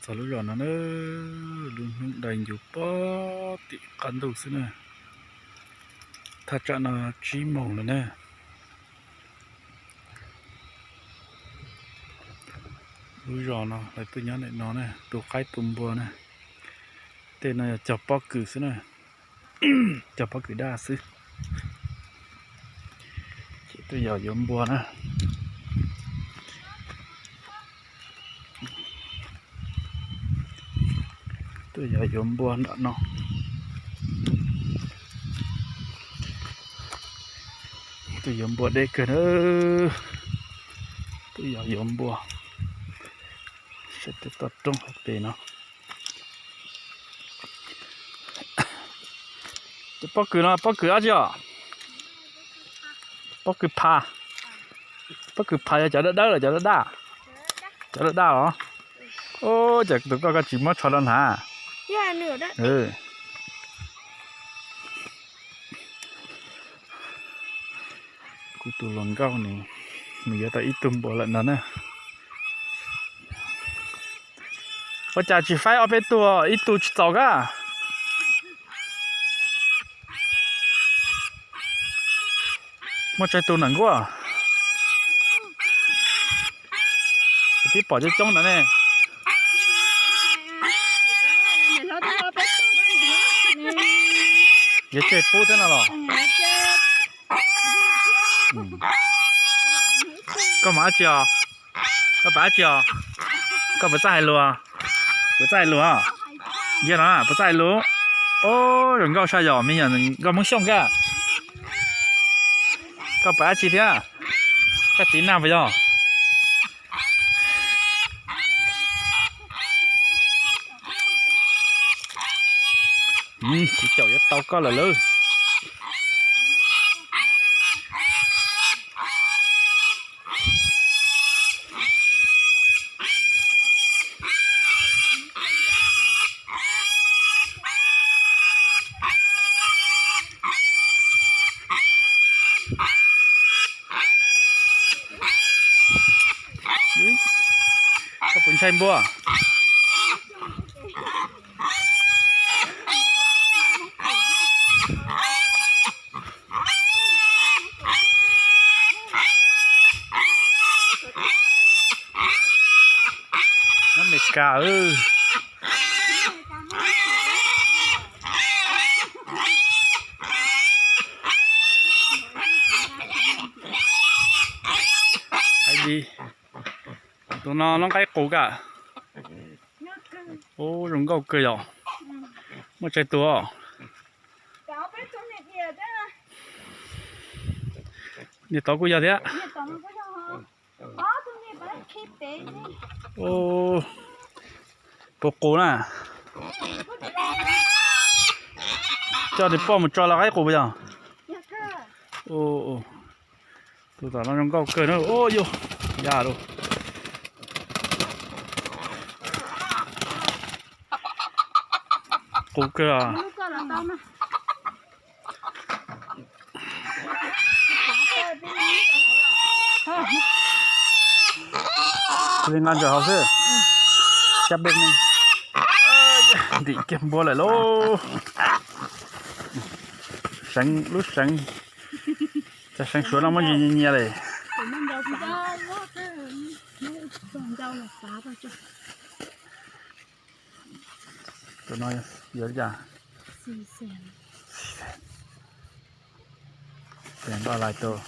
Txog lub zos no na, lub hnub dai ncuv pog tim qab ntuj xwb na. Thaj tsam no tsib moos lawm na. Lub zos no lawv tuaj nyob ntawm no na, tu qaib tu npua na. Tej no yog cog pob kws xwb na, cog pob kws daj xwb. Ces tuaj yos yuav npua na. Tuaj yos yuav npua nram no. Tuaj yuav npua deb kawg na. Tuaj yos yuav npua. Saib tej toj roob hauv pes no. Cov pob kws no pob kws dab tsi os? Pob kws phav. Pob kws phav yog cov dawb dawb los cov daj daj? Cov daj daj os. Ub, cas tus koj koj tsis muab tsho rau hnav? Kuv tus hluas nkauj nws, nws yuav tau ib tug npua lawm ntag na. Ua cas tsis faib ob peb tug, ib tug tsis txaus kab? Muaj tsawg tus ntawm nkuaj? Twb pom coob coob ntawd ne. Yuav tseg pub thiab no los? Koj mam dab tsi os? Koj pab dab tsi os? Koj puas txawj hais lus? Puas txawj hais lus os? Yog no puas txawj hais lus? Ub, zoo nkauj saj yom, me nyuam nkauj Hmoob Xyooj koj. Koj pab dab tsi thiab? Koj txiv nag puas yog? Kuv caum yuav tau koj lawm lauj. Koj puas ntshai npua? Nyob Meskas. Tus no lub qaib qus kawg. Ub, zoo nkauj kawg yom. Muaj tsawg tus? Niag tod kuj yog thiab. Puas qus na? Coj nws poj mus tso los qaib qus puas yog? Tus tom no zoo nkauj kawg na. Ub, yog ya lauj. Qus kawg. Li nqa ntawm hauv xwb. Cab peb me. Ntim kiag npua lawm lauj. Seev lub seev. Cov seev Suav no muaj ntsis nyias nyias li. Tus no yog li cas? Tus no lais tus.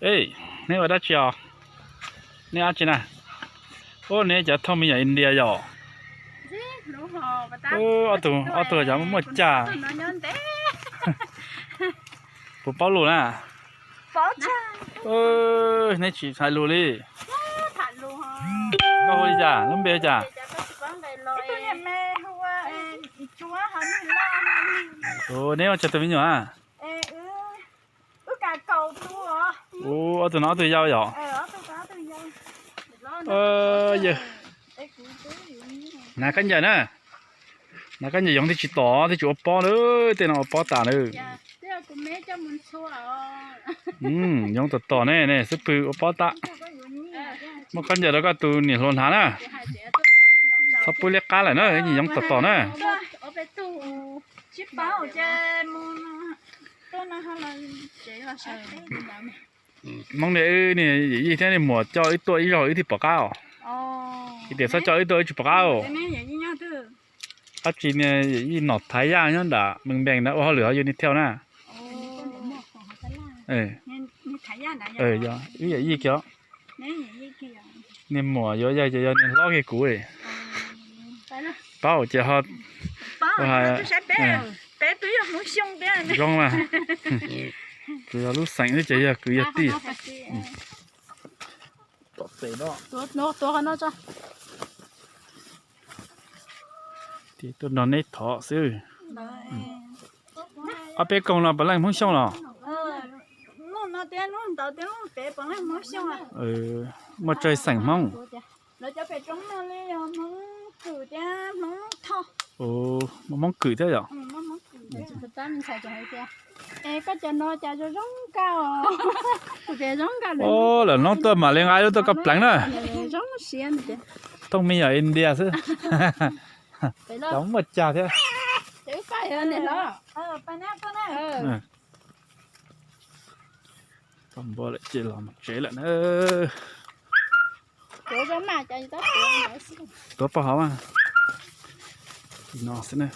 Ej, neb ua dab tsi os? Neb dab tsi na? Ub, neb cov thauj me nyuam India yom? Ob tug, ob tug cov muaj cag. Puas paub lus na? Neb tsis hais lus li. Koj hu li cas? Lub npe hu cas? Neb ua tsawg tus me nyuam? Ub, ob tug no ob tug yau yom? Yawg, hnav khaub ncaws na. Na koj niam yoov twb tsis tom, twb tsis ua pob lawm, tej no ua pob tas lawm. Yoov tom tom ne, ne xub pwg ua pob tas. Muab khaub ncaws rau koj tus niam hluas hnav na. Txhob pub liab qab lawm na, niam yoov tom tom na. Hmoob ne, wb niag yawm yij thiab niag muam coj wb tuaj ib zaug wb thiaj pom qab os. Tias txhob coj wb tuaj wb tsis pom qab os. Dab tsi niag yawm yij nom Thaiv Yaj nyob nram Mees Npees na ua hauj lwm hauv Unitel na. Yog wb yawm yij kiag. Niag muam yuav yawg ces yog niag hlob kiag kuv. Paub ces ho zoo mas. Tsuas yog lub xeem xwb ces yog kwv yog tij. Tom tes no. Tuaj nrog neb thov xwb. Ob peb koog no puav leej Hmoob Xyooj los? Muaj txawg xeem Hmoob. Muaj Hmoob Kwm thiab yom? Lawm hnub tuaj mam li nqa lub tuaj koj pleev na. Thooj me yog India xwb. Cov muaj cag thiab. Koj npua lawm ces los mus tsev lawm na. Tuav poj hov mas. No xwb na.